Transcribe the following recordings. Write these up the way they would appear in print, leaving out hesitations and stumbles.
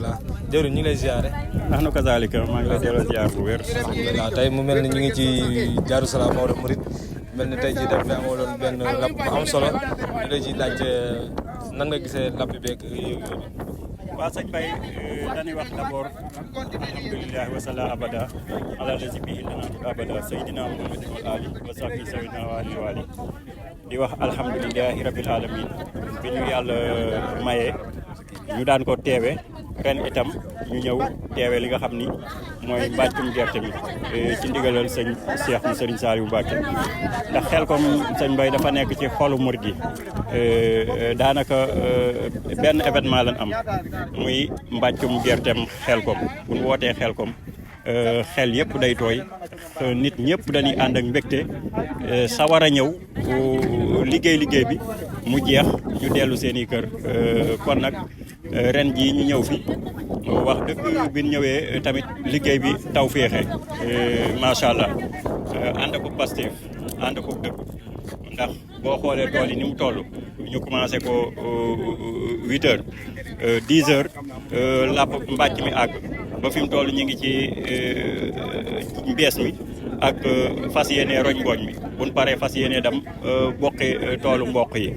alhamdulilah jërëjëf ñu ngi lay ziare. nahnu kazalika maa ngi lay delloo ziar bu wér. alhamdulilah tey mu mel ni ñu ngi ci Daaru Salaam Maodo Mouride mel ni tey jii daf fi amaloon benn lapp bu am solo ñu lay ci laaj nan nga gisee lapp beeg waaw sëñ Baye dañuy wax d'abord alhamdulilah wasala abada ala lazi bi lana abada sayyidina muhammadin wal ali wa sahbihi sawina wa alihi wa ali di wax alhamdulilahi rabbil alamin bi ñu yàlla maye ñu daan ko teewe ren itam ñu ñëw teewe li nga xam ni mooy mbàccum gerte mi ci ndigalal sëñ Cheikh mi Serigne Saliou Mbacké ndax Xelcom sëñ Baye dafa nekk ci xolu murid yi daanaka benn événement lañ am muy mbàccum gerteem Xelcom bu ñu wootee Xelcom xel yëpp day tooy nit ñëpp dañuy ànd ak mbégte sawar a ñëw liggéey bi mu jeex ñu dellu seen i kër kon nag ren jii ñu ñëw fi wax dëgg bi ñu ñëwee tamit liggéey bi taw féexe macha allah ànd ko Pastef ànd ko dëgg ndax boo xoolee tool yi ni mu toll ñu commencé ko 8 heures 10 heures làpp mbàcc mi àgg ba fi mu toll ñu ngi ci mbees mi ak fas yéene roñ ngooñ mi buñ paree fas yéene dem bokki toolu mboq yi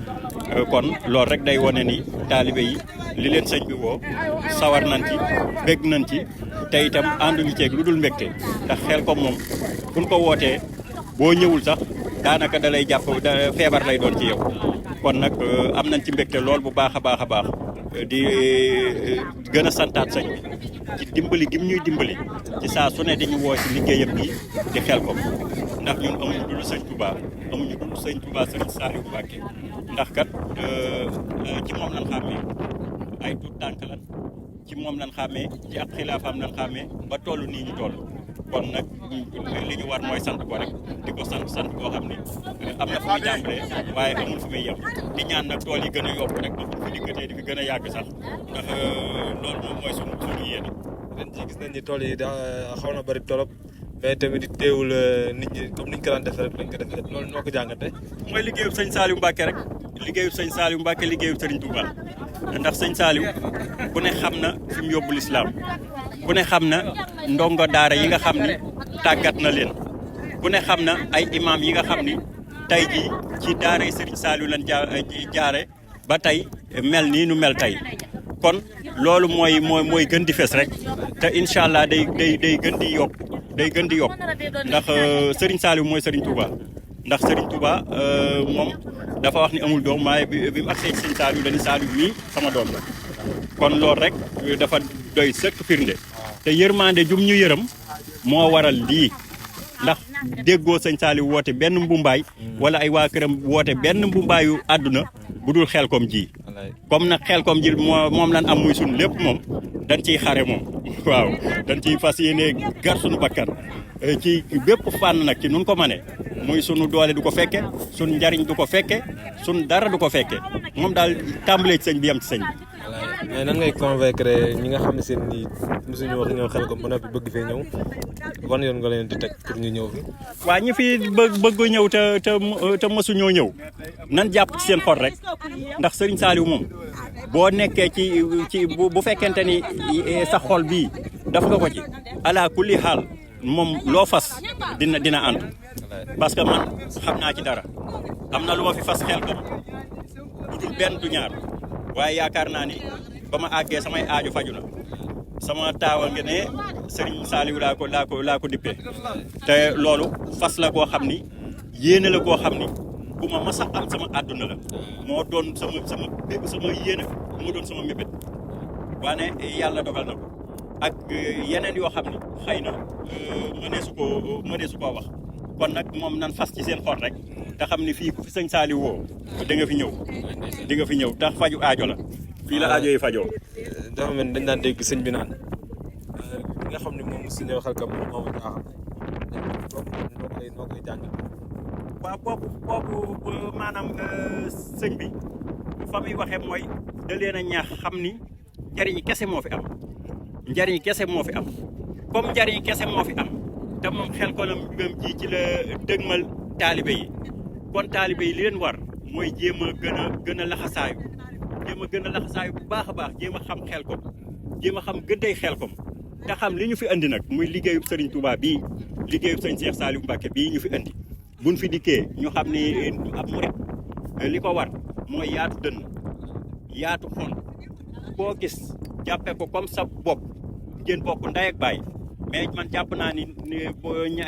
kon loolu rek day wone ni taalibe yi li leen sëñ bi woo sawar nañ ci bégg nañ ci te itam ànduñu ceeg lu dul mbégte ndax Xelcom moom buñ ko wootee boo ñëwul sax daanaka da lay jàpp feebar lay doon ci yow kon nag am nañ ci mbégte lool bu baax a baax a baax di gën a santaat sëñ bi ci dimbali gim ñuy dimbali ci saa su ne dañu woo ci liggéeyam bi di Xelcom ndax ñun amuñu dul sëñ Touba amuñu dul sëñ Touba Serigne Saliou Mbacké ndax kat ci moom lañ xàmmee ay tuut tànk lan ci moom lañ xàmmee ci ab xilaafaam lañ xàmmee ba toll nii ñu toll kon nag li ñu war mooy sant ko rek di ko sant boo xam ni am na fu muy jàmbalee waaye amul fu muy yem di ñaan nag tool yi gën a yokk rek ba fi dikkatee di fi gën a yàgg sax ndax loolu moom mooy sunu yéene. ren ci gis nañ ni tool yi xaw na bari torop mais tamit teewul nit ñi comme niñ ko daan defee rek lañ ko defee loolu noo ko jàngatee. mooy liggéeyu sëñ Saliou Mbacké rek liggéeyu sëñ Saliou Mbacké liggéeyu Serigne Touba ndax sëñ Saliou ku ne xam na fi mu yóbbu lislaam ku ne xam na ndongo daara yi nga xam ni tàggat na leen ku ne xam na ay imam yi nga xam ni tey jii ci daara yi Serigne Saliou lañ jaare ba tey mel nii nu mel tey kon loolu mooy gën di fes rek te incha allah day gën di yokk day gën di yokk ndax Serigne Saliou mooy Serigne Touba ndax Serigne Touba moom dafa wax ni amul doom waaye bi mu agsee ci Serigne Saliou dañu Saliou mii sama doom la kon loolu rek dafa doy sëkk firnde te yërmande jum ñu yërëm moo waral lii ndax déggoo sëñ Saliou woote benn mbumbaay wala ay waa këram woote benn mbumbaayu àdduna bu dul Xelcom ji comme nag Xelcom ji moom lan am muy sun lépp moom dañ ciy xare moom waaw dañ ciy fas yéene gar sunu bakkan ci bépp fànn nag ci nun ko mënee muy sunu doole du ko fekke sun njariñ du ko fekke sun dara du ko fekke moom daal tàmbalee ci sëñ bi yam ci sëñ bi. mais nan ngay convaincre ñi nga xam ne seen nii mosuñu wax ñëw Xelcom ba noppi bëgg fee ñëw wan yoon nga leen di teg pour ñu ñëw fi. waa ñi fi bëgg ñëw te mosuñoo ñëw nan jàpp ci seen xol rek ndax Serigne Saliou moom boo nekkee ci bu fekkente ni sa xol bii daf nga ko ci ala kulli xaal moom loo fas dina ànd parce que man xam naa ci dara am na lu ma fi fas Xelcom bu dul benn du ñaar waaye yaakaar naa ni ba ma àggee samay aajo faju na sama taawa nga ne Serigne Saliou laa ko dippee te loolu fas la koo xam ni yéene la koo xam ni bu ma masa am sama àdduna la moo doon sama yéene moo doon sama mébét waane yàlla dogal na ko ak yeneen yoo xam ni xëy na mëneesu koo wax kon nag moom nan fas ci seen xol rek te xam ni fii ku fi sëñ Saliou woo da nga fi ñëw tax faju aajo la fii la aajo yi fajoo. dafa mel dañ daan dégg sëñ bi naan ki nga xam ne moom si ñëw Xelcom moo ko jaaxal noo koy jàng. waaw boobu maanaam sëñ bi fa muy waxee mooy da leen a ñaax xam ni njariñ kese moo fi am njariñ kese moo fi am comme njariñ kese moo fi am te moom Xelcom ji ci la dëgmal taalibe yi kon taalibe yi li leen war mooy jéem a gën a laxasaayu bu baax a baax jéem a xam Xelcom jéem a xam gëdday Xelkom te xam li ñu fi andi nag muy liggéeyub Serigne Touba bii liggéeyub Serigne Cheikh Saliou Mbacké bii ñu fi andi buñ fi dikkee ñu xam ni ab murit li ko war mooy yaatu dënn yaatu xol boo gis jàppe ko comme sa bopp ngeen bokk ndey ak baay mais man jàpp naa ni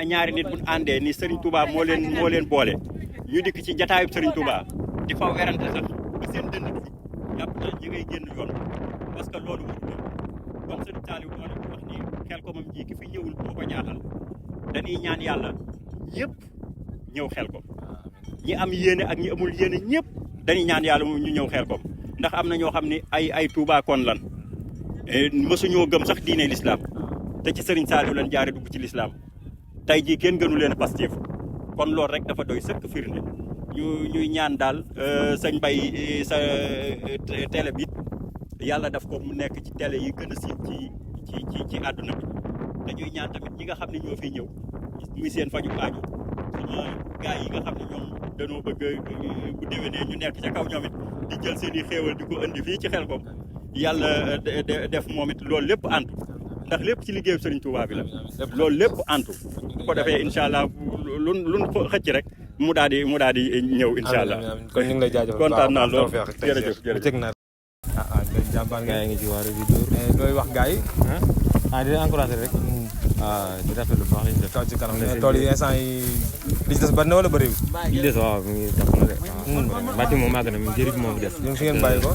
ñaari nit buñ àndee ni Serigne Touba moo leen boole ñu dikk ci jataayub Serigne Touba di fa werante sax ba seen dënn du jàpp naa ñi ngay génn yoon parce que loolu warul kon Serigne Saliou moo leen wax ni Xelkomam ji ki fi ñëwul boo ko jaaxal dañuy ñaan yàlla ñëpp ñëw Xelkom ñi am yéene ak ñi amul yéene ñëpp dañuy ñaan yàlla ñu ñëw Xelkom ndax am na ñoo xam ne ay Touba kon lan mësuñoo gëm sax diine l'islam te ci Serigne Saliou lan jaare dugg ci l'islam tey jii kenn gënu leen Pastef kon loolu rek dafa doy sëkk firnde ñuy ñaan daal sëñ Mbaye sa télé bi yàlla daf ko mu nekk ci télé yi gën a siiw ci àdduna bi dañuy ñaan tamit ñi nga xam ne ñoo fi ñëw muy seen faju aajo sama gars yi nga xam ne ñoom dañoo bëgg bu déwénee ñu nekk ca kaw ñoom it di jël seen i xéewal di ko indi fii ci Xelkom yàlla def moom it loolu lépp antu ndax lépp ci liggéeyu Serigne Touba bi la loolu lépp antu bu ko defee incha allah luñ xëcc rek mu daal di ñëw incha allah. kon ñu ngi lay jaajëfal kontaan naa lool jërëjëf jàmbaar nga ngi ci waaru di dóor looy wax gars yi di leen encouragé rek di rafetlu bu baax li ñu def kaw ci kanam mais tool yi instant yi li ci des bari na wala bëriwul li des waaw mi ngi tax na de bàcc moom màgg na mi jëriñ moom fi des ñu fi ngeen bàyyi ko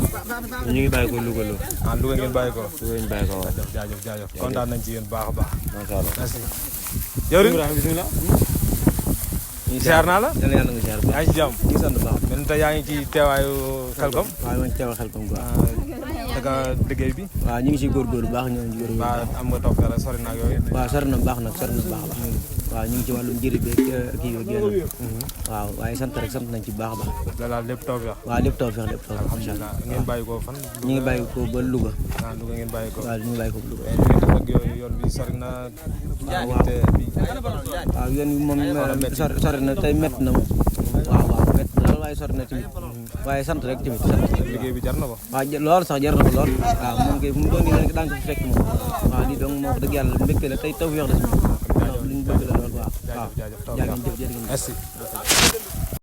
ñu ngi bàyyi ko Louga lo Louga ngeen bàyyi ko Louga ñu bàyyi ko waaw jaajëf kontaan nañ ci yéen baax a baax macha allah merci yow bismillah ziar naa la yàlla yàlla nga ziar yaa ngi ci jàmm ngi sant baax men tey yaa ngi ci teewaayu Xelkom waaw ma ngi teewal Xelkom quoi daka liggéey bi waaw ñu ngi si góorgóorlu baax ñoo ngi góorgóorlu ba am nga toog dara sori naag yooyu waaw sori na baax nag sori na baax a baax waaw ñu ngi ci wàllum njëriñ beeg kii yooyu génn waaw waaye sant rek sant nañ ci baax a baax la lépp taw feex waaw lépp taw feex alhamdulilah ngeen bàyyi ko fan ñu ngi bàyyi ko ba Louga Louga ngeen bàyyi ko waaw ñu ngi bàyyi ko ba Louga ngeen def ak yooyu yoon bi sori na waaw yoon bi moom sori na tey métti na moom waaw métti na lool waaye sori na tamit waaye sant rek tamit sant liggéey bi jar na ko waaw lool sax jar na ko lool waaw moom kay fu mu doon nii daan ko fi fekk moom waaw lii donc moo wax dëgg yàlla mbégte la tey taw feex la si moom lu ñu bëgg la lool waaw jaajëf merci